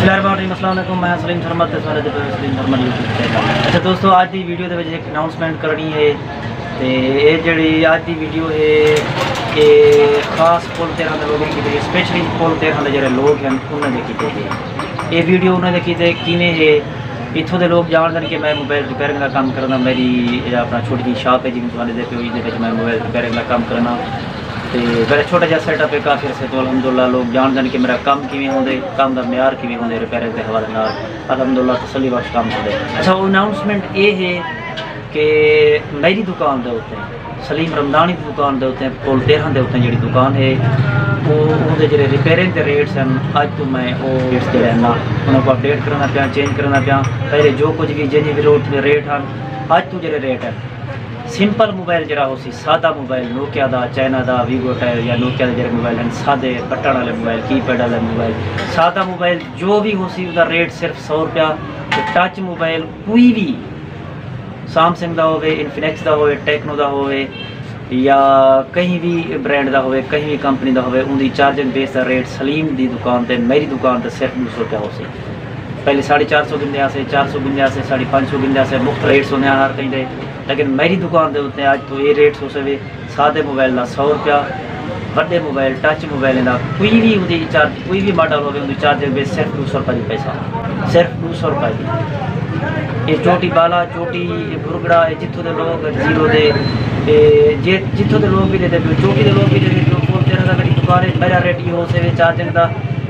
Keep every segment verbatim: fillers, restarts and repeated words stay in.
السلام علیکم، میں سلیم تھرمل تے سارے دے پہلے سلیم تھرمل یوٹیوب چینل۔ اچھا دوستو، اج دی ویڈیو دے وچ ایک اناؤنسمنٹ کرنی ہے۔ تے اے جڑی اج دی ویڈیو ہے کہ خاص پل تیرہ دے لوگوں کی، اسپیشلی پل تیرہ دے جڑے لوگ ہیں انہاں دے کیتے ہے۔ اے ویڈیو انہاں دے کیتے کیویں ہے؟ اتھوں دے لوگ جان دن کہ میں موبائل ریپیئرنگ دا کام کرنا، میری اے اپنا چھوٹی جی شاپ ہے جی میں تھوڑے دے پیو دے وچ میں موبائل ریپیئرنگ دا کام کرنا۔ تے میرا چھوٹا جہا سیٹ اپ ہے کافی عرصے تو، الحمدللہ لوگ جان دن کہ میرا کام کیویں ہوندے، کام دا معیار کیویں ہوندے ریپیئرنگ دے حوالے نال، الحمدللہ تسلی بخش کام ہوندے۔ اچھا، او اناؤنسمنٹ اے ہے کہ میری دکان دے اتنے، سلیم رمضانی دی دکان دے اتنے، پل تیرہ دے اتنے جڑی دکان ہے، او اون دے جڑے ریپیئرنگ دے ریٹس ہیں، اج تو میں او ریٹس جڑے ہیں نا، انہاں کو اپڈیٹ کرنا پیا، چینج کرنا پیا۔ پہلے جو کچھ بھی جنہیں بھی روڈ دے ریٹ ہیں، اج تو جڑے ریٹ ہیں، سمپل موبائل جڑا ہو سی، سادہ موبائل، نوکیا دا، چائنا دا، ویوو ٹائل یا نوکیا دے جڑے موبائل ہیں، سادے بٹن والے موبائل، کی پیڈ والے موبائل، سادہ موبائل جو بھی ہو سی، اس دا ریٹ صرف سو روپیہ۔ تے ٹچ موبائل کوئی بھی، سامسنگ دا ہوے، انفینکس دا ہوے، ٹیکنو دا ہوے، یا کہیں بھی برانڈ دا ہوے، کہیں بھی کمپنی دا ہوے، ان دی چارجنگ بیس دا ریٹ سلیم دی دکان تے، میری دکان تے صرف دو سو روپیہ ہو سی۔ پہلے ساڑھے چار سو گھندے آسے، چار سو گھندے آسے، ساڑھے پانچ سو گھندے آسے، مختلف ریٹس ہوندے ہیں ہر کہیں دے، لیکن میری دکان دے اتنے اج تو یہ ریٹس ہو سوے، سادے موبائل دا سو روپیہ، وݙے موبائل، ٹچ موبائل دا کوئی وی اوندی چارج، کوئی وی ماڈل ہووے، اوندی چارجنگ بے صرف ݙو سو روپے دی پیسہ، صرف ݙو سو روپے دی۔ اے چوٹی بالا، چوٹی بھرگڑا، اے جتھوں دے لوگ زیرو دے، اے جے جتھوں دے لوگ وی ݙیندے پیو، چوٹی دے لوگ وی ݙیندے پیو، پل تیرہ دا میری دکان ہے، میرا ریٹ ایہو ہوسے وے چارجنگ دا،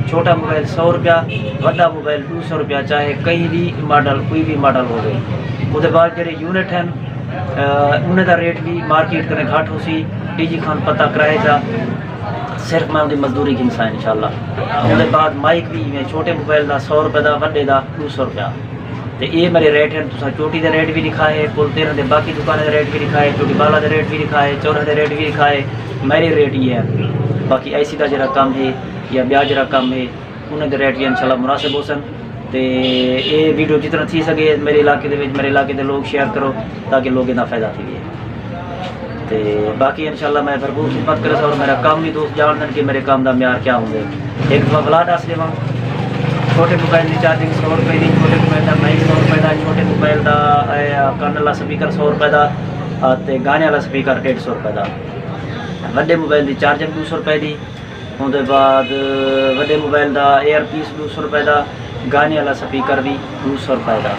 چھوٹا موبائل سو روپیہ، وݙا موبائل ݙو سو روپیہ، چاہے کہیں وی ماڈل، کوئی وی ماڈل ہووے۔ اوندے بعد جیڑھے یونٹ ہن، انہیں دا ریٹ وی مارکیٹ کنے گھٹ ہوسی۔ ڈی جی خان پتہ کرائے چا، صرف میں اوندی مزدوری گھنساں انشاءاللہ۔ اوندے بعد مائک وی ایویں، چھوٹے موبائل دا سو روپے دا، وݙے دا ݙو سو روپیہ۔ تے اے میرے ریٹ ہن، تساں چوٹی دے ریٹ وی لکھائے، پل تیرہ دے باقی دکانیں دے ریٹ وی لکھائے، چوٹی بالا دے ریٹ وی لکھائے، چورہ دے ریٹ وی لکھائے، میرے ریٹ ایہ ہن۔ باقی اے سی دا جیڑھا کم ہے یا ٻیا جیڑھا کم ہے، انہیں دے ریٹ وی انشاءاللہ مناسب ہوسن۔ تے اے ویڈیو جتنا تھی سکے میرے علاقے دے وچ، میرے علاقے دے لوگ شیئر کرو تاکہ لوگیں دا فائدہ تھی وے۔ تے باقی انشاءاللہ میں بھرپور خدمت کرساں اور میرا کم وی دوست جان دن کہ میرے کم دا معیار کیا ہوندے۔ ایک دفعہ ولا ݙس ݙیواں، چھوٹے موبائل دی چارجنگ سو روپے دی، چھوٹے موبائل دا مائک سو روپے دا، چھوٹے موبائل دا، اے، کن والا سپیکر سو روپے دا، آ، تے گانے والا سپیکر ݙیڈھ سو روپے دا۔ وݙے موبائل دی چارجنگ ݙو سو روپے دی، اوندے بعد وݙے موبائل دا ایئر پیس ݙو سو روپے دا، گانے والا سپیکر وی ݙو سو روپے دا،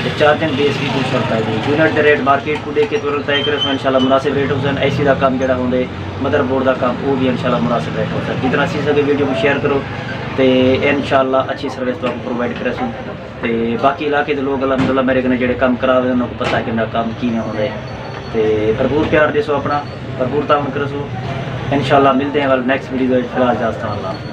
تے چارجنگ بیس وی ݙو سو روپے دی۔ یونٹ دے ریٹ مارکیٹ کوں ݙیکھ کے تساں طے کریسو، انشاءاللہ مناسب ریٹ ہوسن۔ اے سی دا کم جیڑھا ہوندے، مدر بورڈ دا کم، او وی انشاءاللہ مناسب ریٹ ہوسن۔ جتنا تھی سکے ویڈیو کوں شیئر کرو تے انشاءاللہ اچھی سروس تہاکوں پرووائیڈ کریسوں۔ تے باقی علاقے دے لوگ الحمدللہ میرے کنے جیڑھے کم کرا ویندے، انہاں کوں پتہ ہے کہ میرا کم کیویں ہوندا ہے۔ تے بھرپور پیار ݙیسو اپݨا، بھرپور تعاون کریسو۔ انشاءاللہ ملدے ہیں ول نیکسٹ ویڈیو وچ۔ فی الحال اجازت، اللہ حافظ۔